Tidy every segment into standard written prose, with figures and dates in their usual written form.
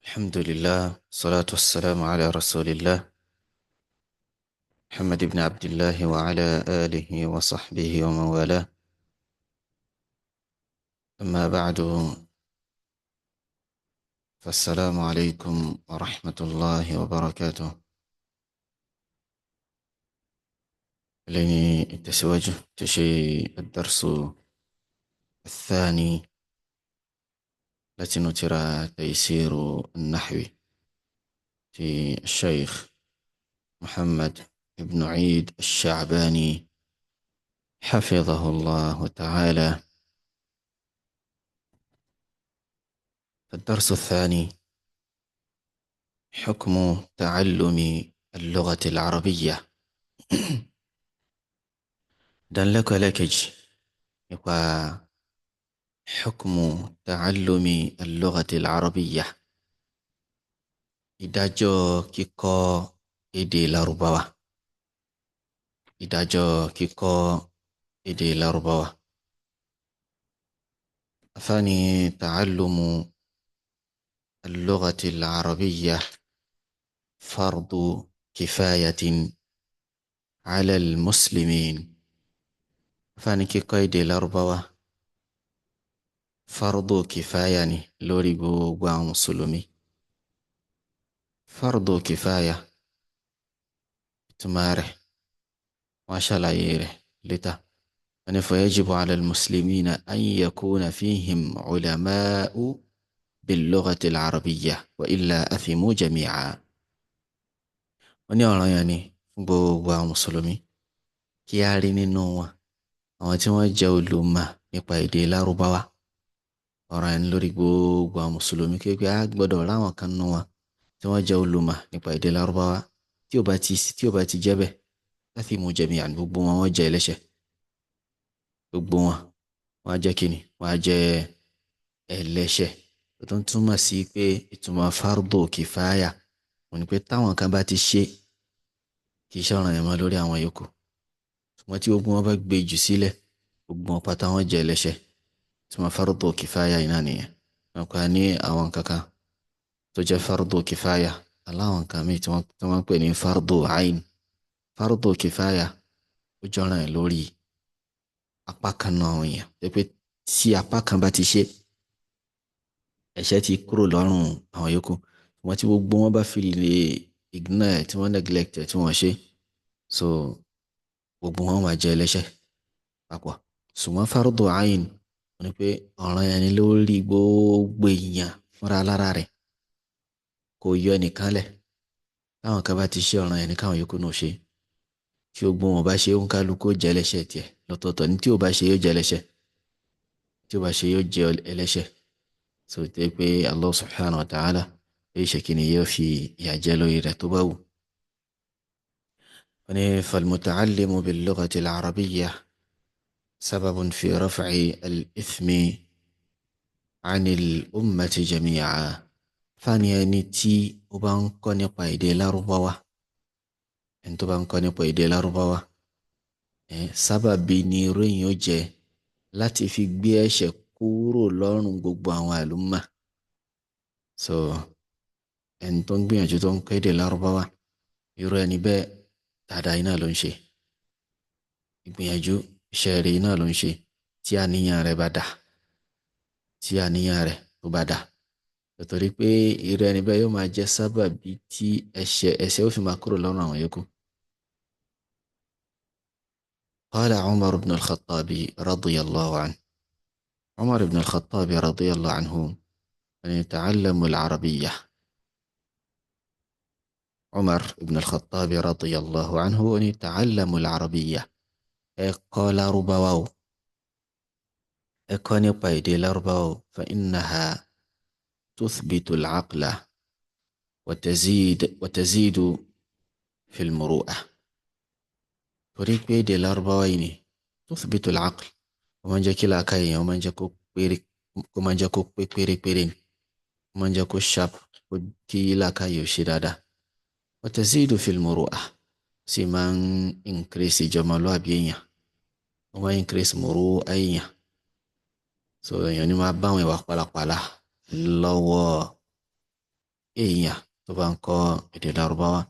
الحمد لله، صلاة والسلام على رسول الله محمد بن عبد الله وعلى آله وصحبه ومن والاه. أما بعد، فالسلام عليكم ورحمة الله وبركاته. لني التسواج تشي الدرس الثاني التي نترى تيسير النحو في الشيخ محمد بن عيد الشعباني حفظه الله تعالى. الدرس الثاني: حكم تعلم اللغة العربية. Ìdánilẹ́kọ̀ọ́ ẹlẹ́ẹ̀kejì nípa حكم تعلم اللغة العربية, ìdájọ́ kíkọ́ èdè Lárúbáwá, ìdájọ́ kíkọ́ èdè Lárúbáwá. Afáàní تعلم اللغة العربية فرض كفاية على المسلمين. Afáàní kíkọ́ èdè Lárúbáwá fardu kìfáyà ni lórí gbogbo àwọn mùsùlùmí. Fardu kìfáyà, ìtumọ̀ rẹ̀ wọ́n ṣàlàyé rẹ̀ létà. Wọ́n ní fayajibu ala al-muslimina an yakuna fihim ulama'u bil-lughati al-arabiyya wa illa athimu jami'a. Wọ́n ní ọ̀ranyàn ni fún gbogbo àwọn mùsùlùmí kí á rí nínú wọn àwọn tí wọ́n jẹ́ olùmọ̀ nípa èdè Lárúbáwá. Ọ̀ranyàn ni lórí gbogbo àwọn mùsùlùmí kí pé á gbọ́dọ̀ ráwọn kan nínú wọn tí wọ́n jẹ́ olùmọ̀ nípa èdè Lárúbáwá. Tí ò bá ti jẹ́ bẹ́ẹ̀, athimu jami'an, gbogbo wọn wọ́n jẹ́ ẹlẹ́ṣẹ̀. Gbogbo wọn wọ́n á jẹ́ kíni? Wọ́n á jẹ́ ẹlẹ́ṣẹ̀. Tó ń túmọ̀ sí pé ìtumọ̀ fardu kìfáyà òun ni pé táwọn kan bá ti ṣe, kì í ṣe ọ̀ranyàn mọ́ lórí àwọn yòókù. Ṣùgbọ́n tí gbogbo wọn bá gbé jù sílẹ̀, gbogbo wọn pátá wọn jẹ́ ẹlẹ́ṣẹ̀. Ìtumọ̀ fardu kìfáyà yìí náà nìyẹn. Wọn kò ní àwọn kankan tó jẹ́ fardu kìfáyà, aláwọn nǹkan míì tí wọ́n ń pè ní fardu ain. Fardu kìfáyà, ó jọ́ràn ẹ̀ lórí apá kan náà àwọn èèyàn, tó pé tí apá kan bá ti ṣe, ẹ̀ṣẹ̀ ti kúrò lọ́rùn àwọn yòókù. Ṣùgbọ́n tí gbogbo wọn bá fi lè ignore ẹ̀, tí wọ́n neglect ẹ̀, tí wọ́n ṣe, so gbogbo wọn máa jẹ́ ẹlẹ́ṣẹ̀ papọ̀. Ṣùgbọ́n fardu ain wọ́n ní pé ọ̀ranyàn ni lórí gbogbo èèyàn fúnra lára rẹ̀, kò yọ ẹnìkan lẹ̀. Táwọn kan bá ti ṣe, ọ̀ranyàn ni káwọn yòókù náà ṣe. Tí gbogbo wọn bá ṣe, òǹkálukú ó jẹ́ ẹlẹ́ṣẹ̀ tiẹ̀ lọ́tọ̀ọ̀tọ̀ ní. Tí ò bá ṣe, yóò jẹ́ ẹlẹ́ṣẹ̀. Tí ò bá ṣe, yóò jẹ́ ẹlẹ́ṣẹ̀. So tẹ́ pé Allah subhanahu wa ta'ala yóò ṣe kí ni? Yóò fi ìyà jẹ lórí rẹ̀ tó bá wù. Wọ́n ní فالمتعلم باللغة العربية سبب في رفع الإثم عن الأمة جميعا. Fáàní ẹni tí ó bá ń kọ́ nípa èdè Lárúbáwá, ẹni tó bá ń kọ́ nípa èdè Lárúbáwá, sábàbí ni irú èèyàn ó jẹ́ láti fi gbé ẹ̀ṣẹ̀ kúrò lọ́rùn gbogbo àwọn àlùmà. So ẹni tó ń gbìyànjú tó ń kọ́ èdè Lárúbáwá, irú ẹni bẹ́ẹ̀ dáadáa iná ló ń ṣe. Ìgbìyànjú iṣẹ́ rẹ̀ iná ló ń ṣe tí àníyàn rẹ̀ bá dà, tí àníyàn rẹ̀ tó bá dà. Nítorí pé irú ẹni bẹ́ẹ̀ yóò máa jẹ́ sábàbí tí ẹ̀ṣẹ̀ ó fi máa kúrò lọ́rùn àwọn yòókù. قال عمر بن الخطاب رضي الله عنه، عمر بن الخطاب رضي الله عنه أن يتعلم العربية. عمر بن الخطاب رضي الله عنه أن يتعلم العربية، ẹ̀kọ́ Lárúbáwá o, ẹ̀kọ́ nípa èdè Lárúbáwá o. فإنها تثبت العقل وتزيد في المروءة. Torí pé èdè Lárúbáwá yìí ni تثبت العقل, ó máa ń jẹ́ kí làákàyè èèyàn, ó máa ń jẹ́ kó péré, ó máa ń jẹ́ kó pé pérépéré ni, ó máa ń jẹ́ kó sharp, kó kí làákàyè ó ṣe dáadáa. وتزيد في المروءة, sì máa ń increase ìjọmọlúàbí èèyàn, ó máa ń increase muru'a èèyàn. So èèyàn ní máa bá àwọn ìwà pálapàla lọ́wọ́. èèyàn tó bá ń kọ́ èdè Lárúbáwá.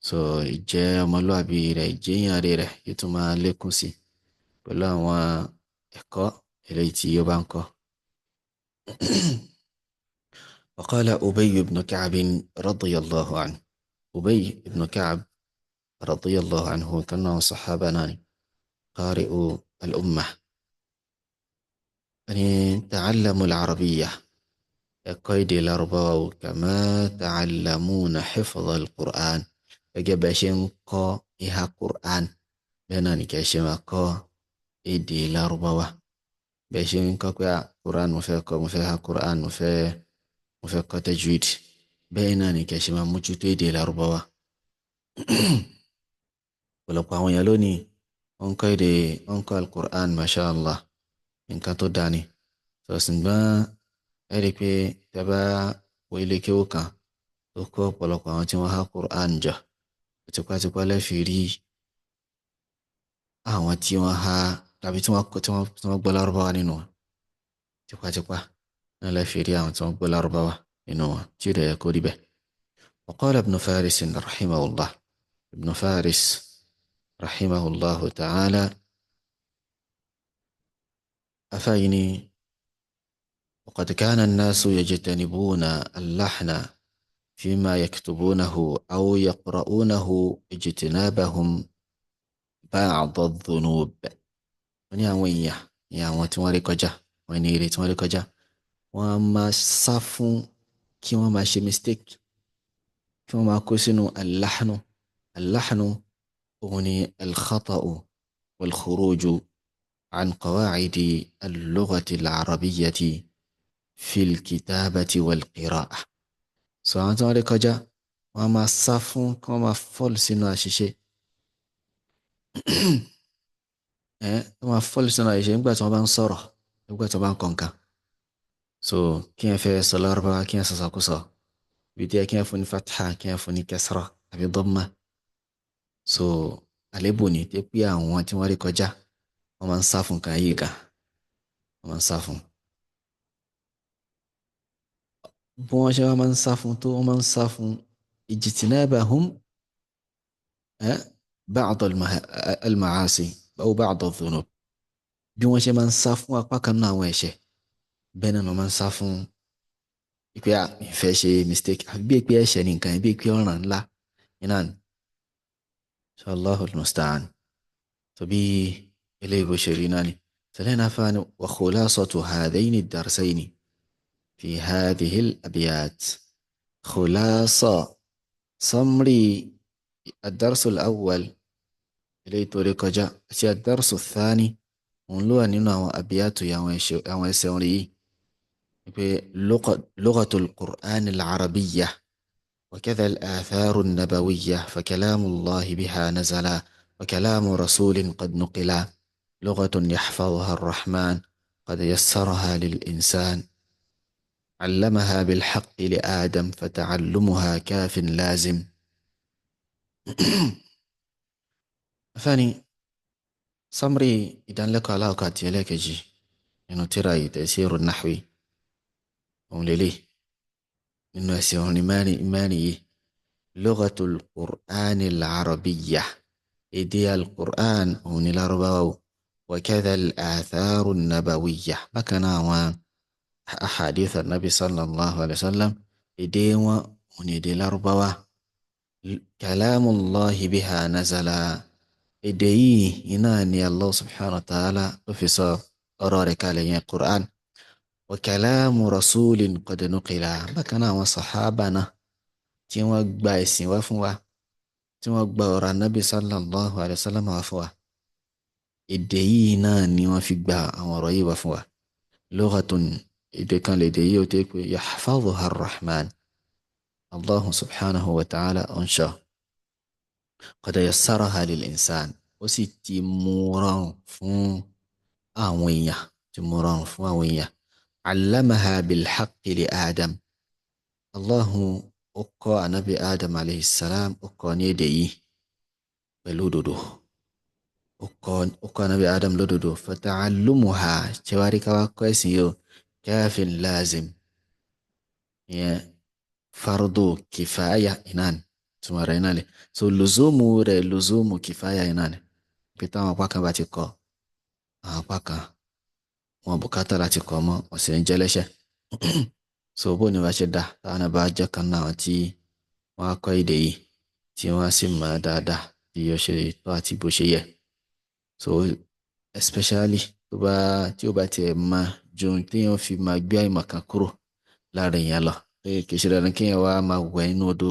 So ìjẹ́ ọmọlúàbí rẹ̀, ìjẹ́yàn rẹ̀ yóò tún máa lékún sí pẹ̀lú àwọn ẹ̀kọ́ eléyìí tí ó bá ń kọ́. وقال أبي بن كعب رضي الله عنه. أبي بن كعب رضي الله عنه كان صحابنا قارئ الأمة. يعني تعلموا العربية ẹ̀kọ́ èdè Lárúbáwá كما تعلمون حفظ القرآن, gẹ́gẹ́ bẹ́ẹ̀ ṣe ń kọ́ ìhà Qur'an, bẹ́ẹ̀ náà ni kẹ́ ṣe máa kọ́ èdè Lárúbáwá. Bẹ́ẹ̀ ṣe ń kọ́ pé Qur'an mo fẹ́ kọ́, mo fẹ́ ha Qur'an, mo fẹ́ kọ́ tajwid, bẹ́ẹ̀ náà ni kẹ́ ṣe máa mójútó èdè Lárúbáwá. Ọ̀pọ̀lọpọ̀ àwọn èèyàn lónìí wọ́n ń kọ́ èdè, wọ́n ń kọ́ al-Qur'an, masha Allah, nǹkan tó dáa ni. Ṣùgbọ́n ẹ rí i pé tẹ́ bá wo ilé kéwú kan tó kó ọ̀pọ̀lọpọ̀ àwọn tí wọ́n há Qur'an jọ, tipátipá lẹ́ fi rí àwọn tí wọ́n há tàbí tí wọ́n gbọ́ Lárúbáwá nínú wọn. Tipátipá náà lẹ́ fi rí àwọn tí wọ́n gbọ́ Lárúbáwá nínú wọn, tí ó dẹ̀ yẹ kó rí bẹ́ẹ̀. وقال ابن فارس رحمه الله، ابن فارس رحمه الله تعالى، أفايني: وقد كان الناس يجتنبون اللحن فيما يكتبونه أو يقرؤونه اجتنابهم بعض الذنوب. Wọ́n ní àwọn èèyàn ní àwọn tí wọ́n rí kọjá, wọ́n ní ire tí wọ́n rí kọjá, wọ́n á máa sá fún kí wọ́n máa ṣe mistake, kí wọ́n máa kó sínú اللحن. اللحن òun ni الخطأ والخروج عن قواعد اللغة العربية في الكتابة والقراءة. So àwọn tí wọ́n rí kọjá, wọ́n á máa sá fún kí wọ́n máa fall sínú àṣìṣe, wọ́n máa fall sínú àṣìṣe nígbà tí wọ́n bá ń sọ̀rọ̀, nígbà tí wọ́n bá ń kọ nǹkan. So kí ẹ fẹ́ sọ Lárúbáwá, kí ẹ sọ sọkúsọ, bí tí ẹ kí ẹ fún ní fatha, kí ẹ fún ní kasra àbí damma. So àlébù ni tí pé àwọn tí wọ́n rí kọjá, wọ́n máa ń sá fún nǹkan yìí gan, wọ́n máa ń sá fún. Bí wọ́n ṣe máa ń sá fún tó, wọ́n máa ń sá fún اجتنابهم بعض المعاصي أو بعض الذنوب. Bí wọ́n ṣe máa ń sá fún apá kan náà àwọn ẹ̀ṣẹ̀, bẹ́ẹ̀ náà wọ́n máa ń sá fún ìpè à ìfẹ́ ṣe mistake àbí bí pé ẹ̀ṣẹ̀ ní nǹkan, bí pé ọ̀ràn ńlá iná ni. الله المستعان. Tó bí eléyìí bó ṣe rí náà ni. Tẹ̀lé náà fani: وخلاصة هذين الدرسين في هذه الأبيات. خلاصة summary الدرس الأول eléyìí tó rí kọjá àti الدرس الثاني, òun ló wà nínú àwọn أبيات, àwọn ẹsẹ̀ orin yìí, pé لغة القرآن العربية وكذا الآثار النبوية، فكلام الله بها نزلا وكلام رسول قد نقلا، لغة يحفظها الرحمن قد يسرها للإنسان، علمها بالحق لآدم فتعلمها كاف لازم. Afáàní summary ìdánilẹ́kọ̀ọ́ aláwọ̀kọ́ àti ẹlẹ́ẹ̀kejì nínú tírà yìí, Taysiru Nahwi, òun lélẹ̀ nínú ẹsẹ̀ orin mẹ́rin yìí: لغة القرآن العربية, èdè al-Qur'an òun ní Lárúbáwá o, وكذا الآثار النبوية, bákan náà àwọn أحاديث النبي صلى الله عليه وسلم, èdè wọn òun ní èdè Lárúbáwá. كلام الله بها نزلا, èdè yìí iná ni Allah سبحانه وتعالى ló fi sọ ọ̀rọ̀ rẹ̀ kalẹ̀ yẹn, Qur'an. وكلام رسول قد نقلا, bákan náà àwọn sàhábà náà tí wọ́n gba ẹ̀sìn wá fún wa, tí wọ́n gba ọ̀rọ̀ anábì صلى الله عليه وسلم wá fún wa, èdè yìí náà ni wọ́n fi gba àwọn ọ̀rọ̀ yìí wá fún wa. لغة, èdè kan lèdè yìí ó tẹ́ pé يحفظها الرحمن, الله سبحانه وتعالى ọ̀nṣọ́, قد يسرها للإنسان, ó sì ti mú rọrùn fún àwọn èèyàn, ti mú rọrùn fún àwọn èèyàn. علمها بالحق لآدم, Allahu ó kọ́ anabi Adam عليه السلام, ó kọ́ ní èdè yìí pẹ̀lú òdodo, ó kọ́ anabi Adam lódodo. فتعلمها, ṣẹwárí káwá kọ́ ẹ̀sìn yìí o, كاف لازم, ìyẹn Fardu kìfáyà iná ni ìtumọ̀ rẹ̀ iná ni. So lùzúmù rẹ̀ lùzúmù kìfáyà iná ni pé táwọn apá kan bá ti kọ́, àwọn apá kan wọn bùkátà láti kọ́ mọ́, wọ́n sì ń jẹ́ lẹ́ṣẹ̀. So bó ni wàá ṣe dá táwọn náà bá jẹ́ kan náà tí wọ́n á kọ́ èdè yìí, tí wọ́n á sì mọ̀ dáadáa bí ó ṣe tọ́ àti bó ṣe yẹ. So especially tó bá tí ó bá tiẹ̀ máa ju téèyàn fi máa gbé àìmọ̀ kan kúrò lára èèyàn lọ, pé kì í ṣe dandan kéèyàn wá máa wẹ̀ nínú odò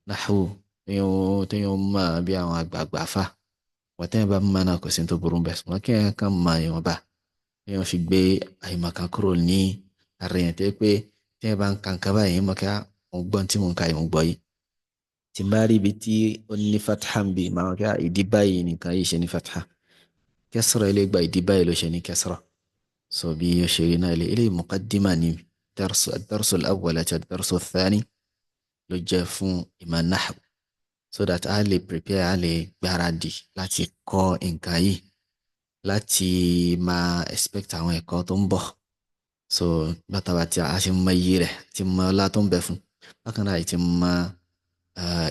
náhù téèyàn mọ̀ bí àwọn àgbààgbà fà wọ́n. Téèyàn bá mọ̀ náà, kò sí tó burú bẹ́ẹ̀, ṣùgbọ́n kéèyàn kàn mọ̀ ìwọ̀nba téèyàn fi gbé àìmọ̀ kan kúrò ní ara èèyàn, tó yẹ pé téèyàn bá ń ka nǹkan báyìí, mọ̀ kí mo gbọ́n tí mò ń ka yìí, mo gbọ́ yìí. Tí n bá rí ibi tí ó ní fatha ń bì, màá mọ̀ kí ìdí báyìí nìkan yìí ṣe ní fatha, kẹsìrọ̀ ilé gba ìdí báyìí ló ṣe ní kẹsìrọ̀. So bí ó ṣe rí náà, ilé muqaddima ní ad-darsu al-awwal àti ad-darsu ath-thani ló jẹ́ fún ìmọ̀ nahwu, so that a lè prepare, a lè gbáradì láti kọ́ nǹkan yìí, láti máa expect àwọn ẹ̀kọ́ tó ń bọ̀. So bàtàbà tí a ṣe mọ iyì rẹ̀, ti mọ ọlá tó ń bẹ fún bákan náà, ti mọ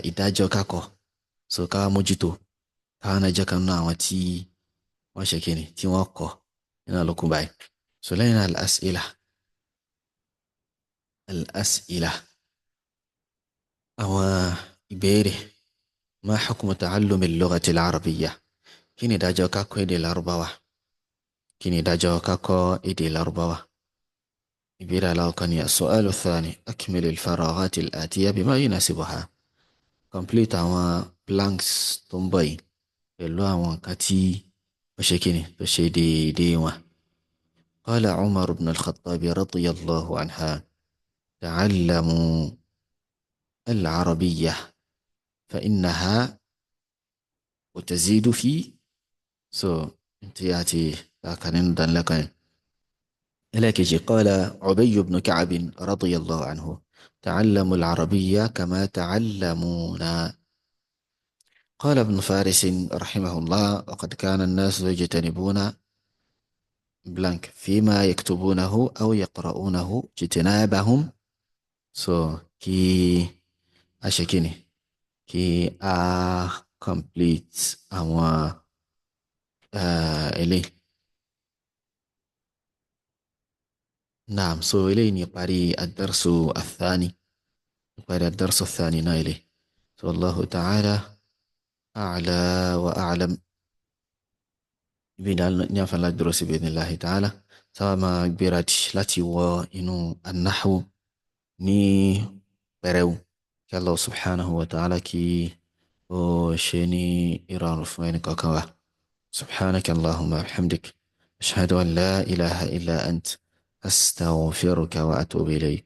ìdájọ́ kakọ̀, so ká mójútó, káwọn náà jẹ́ kan náà àwọn tí wọ́n ṣe kíni tí wọ́n kọ́ nínú àlòkù báyìí. So lẹ́yìn náà, al-as'ila, al-as'ila, àwọn ìbéèrè. Ma hukmu ta'allumi al-lughati al-arabiyya? Kí ni ìdájọ́ ká kọ́ èdè Lárúbáwá? Kí ni ìdájọ́ ká kọ́ èdè Lárúbáwá? Ìbéèrè aláwọ̀kan ni. As-su'alu ath-thani: akmil al-faraghati al-atiya bima yunasibuha. Complete àwọn blanks tó ń bọ̀ yìí pẹ̀lú àwọn nǹkan tí ó ṣe kíni tó ṣe déédéé wọn. قال عمر بن الخطاب رضي الله عنها: تعلموا العربية فإنها وتزيد في. So انتياتي كان لك. لكن قال عبي بن كعب رضي الله عنه: تعلموا العربية كما تعلمون. قال ابن فارس رحمه الله: وقد كان الناس يجتنبون blank فيما يكتبونه أو يقرؤونه اجتنابهم. So kí a ṣe kíni, kí a complete àwọn eléyìí. Naam, so eléyìí ni parí ad-darsu ath-thani, parí ad-darsu ath-thani náà eléyìí. So Allahu ta'ala a'la wa a'lam. Ibi ní àǹfààní láti dúró sí bi'idhnillahi ta'ala, sábà máa gbéradì láti wọ inú an-nahwu ní pẹrẹu, kí Allah subhanahu wa ta'ala kí ó ṣe ní ìrọ̀rùn fún ẹnì kọ̀ọ̀kan wa. Subhanaka allahumma wa bihamdik, ashhadu an la ilaha illa ant, astaghfiruka wa atubu ilayk.